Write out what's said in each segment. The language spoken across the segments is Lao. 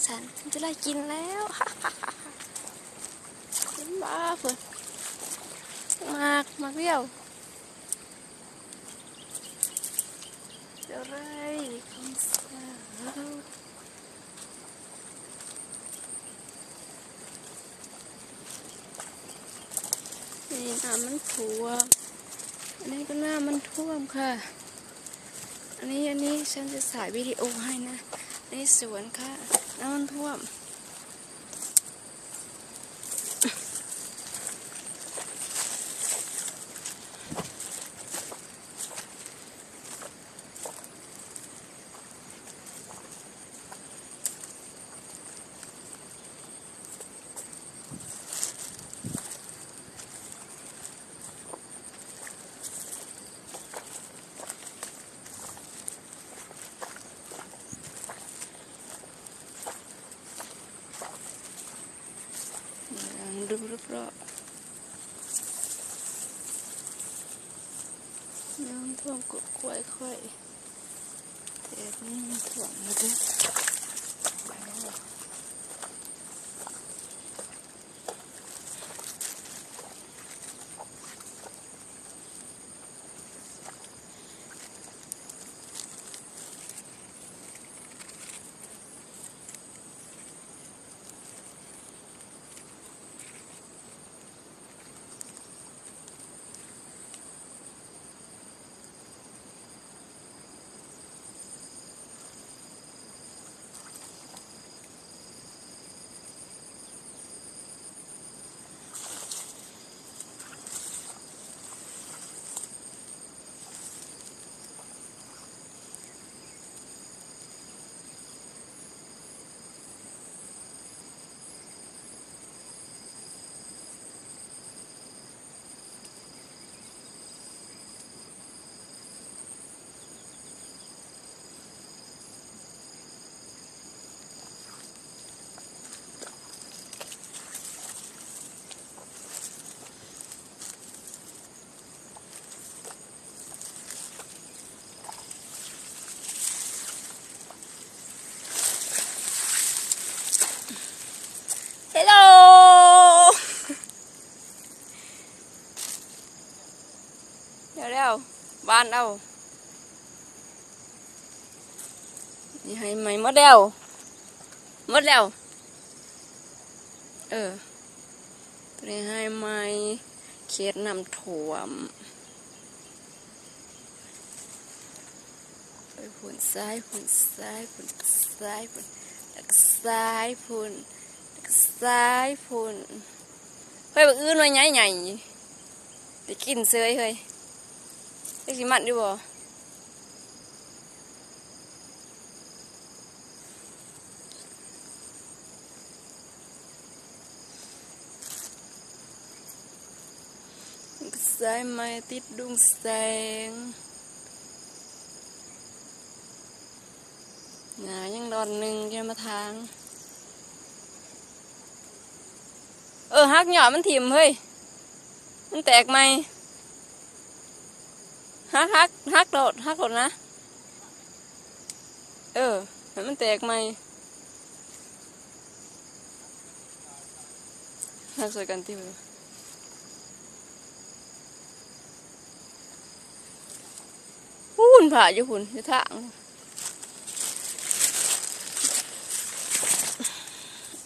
ສັນ ຈະໄດ້ກິນແລ້ວ ເຫັນບໍ່ເພິ່ນ ໝາກ ໝາກດຽວ ເຈົ້າໄດ້ຂອງສາວ. ນີ້ນ້ຳມັນຖ້ວມ ອັນນີ້ກໍນ້ຳມັນຖ້ວມຄ່ະ ອັນນີ້ ອັນນີ້ ສັນຈະຖ່າຍວິດີໂອໃຫ້ນະ ໃນສວນຄ່ະ ນ້ຳມັນຖ້ວມ. ມາເບິ່ງດູຮອບໆ ນ້ຳຖ້ວມກົກຂວາຍຂ້ອຍ ແຖບນີ້ມັນຖ້ວມໝົດເດ້. ເຮລໂລ ແລ້ວໆ ຫວ່ານເອົາ ນີ້ໄຮ່ໃໝ່ໝົດແລ້ວ ໝົດແລ້ວ ເອີ ໂຕນີ້ໄຮ່ໃໝ່ ເຂດນ້ຳຖ້ວມ ໄປພຸ້ນ ຊ້າຍພຸ້ນ ຊ້າຍພຸ້ນ ຊ້າຍພຸ້ນ ແລ້ວກໍຊ້າຍພຸ້ນ ແລ້ວກໍຊ້າຍພຸ້ນ ເຮີ້ຍ ບັກອຶ່ນໜ່ວຍໃຫຍ່ໆ ໄດ້ກິນເສີຍເຮີ້ຍ ຈັກຊິມັນຢູ່ບໍ່? ສາຍໄມ້ຕິດດຸງແສງ ຫຍ້າຍັງລອນໜຶ່ງ ຈະມາຖາງ ເອີ ຫັກຍອດມັນຖິ້ມເຮີ້ຍ ມັນແຕກໃໝ່ ຫັກ ຫັກ ຫັກໂລດ ຫັກໂລດນະ ເອີ ໃຫ້ມັນແຕກໃໝ່ ຫັກຊ່ວຍກັນຕິ ພຸ້ນ ພະຢູ່ພຸ້ນ ຢູ່ທາງ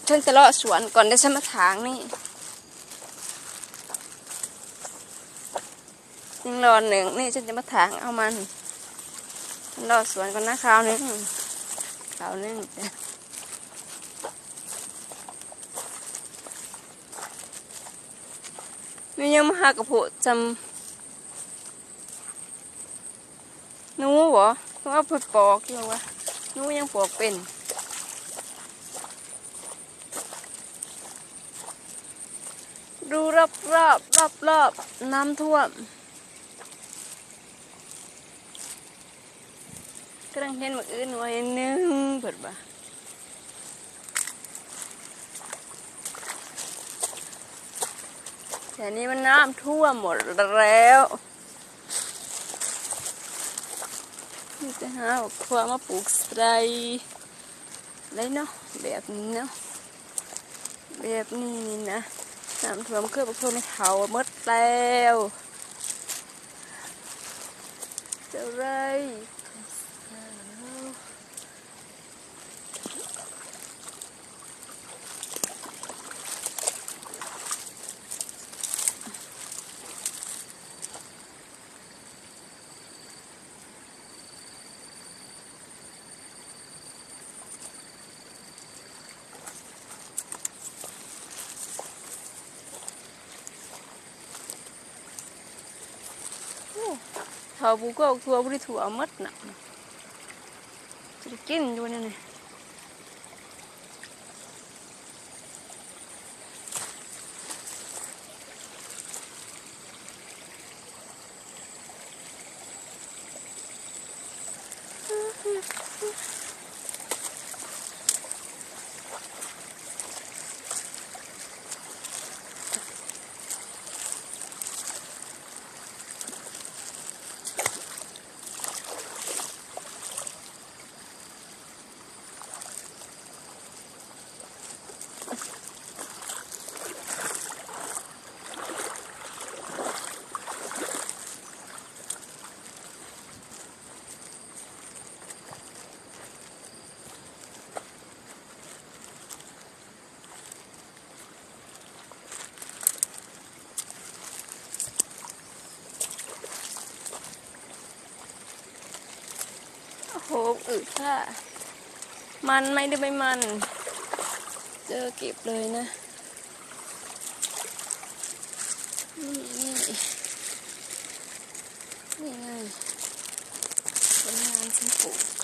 ເພິ່ນຈະເລາະສວນກ່ອນ ໄດ້ສະມາທາງນີ້ ຍັງລອນໜຶ່ງນີ້ ເພິ່ນຈະມາຖາງເອົາມັນ ເລາະສວນກ່ອນນະ ຄາວໜຶ່ງ ຄາວໜຶ່ງ ນີ້ຍັງມາຫາກະໂພດຊ່ຳ ໜູບໍ? ເອົາໄປປອກຢູ່ຫວາ? ໜູຍັງປອກເປັນ. ດູຮອບໆ ຮອບໆ ນ້ຳຖ້ວມ. ກຳລັງເຫັນໝາກອຶ່ນໜ່ວຍໜຶ່ງ ເພິ່ນວ່າ ແຖວນີ້ມັນນ້ຳຖ້ວມໝົດແລ້ວ. ມີແຕ່ຫາບັກຖົ່ວມາປູກໃສ່. ໄດ້ເນາະ ແບບນີ້ເນາະ ແບບນີ້ນີ້ນະ ນ້ຳຖ້ວມເຄືອບັກໂທນໃຫ້ເຖົ້າໝົດແລ້ວ ຈະໄດ້ ໂອ້ ເຖົ້າປູກອກທົ່ວບໍ່ໄດ້ທົ່ວໝົດນະ ຈະໄດ້ກິນຢູ່ນີ້ນີ້. ໂອ້ໂຫ ອືດພ້າ ມັນໄໝ ຫຼື ໃບມັນ ເຈີເກັບເລີຍນະ ນີ້ ນີ້ ນີ້ໄງ ຜົນງານຂອງປູກ.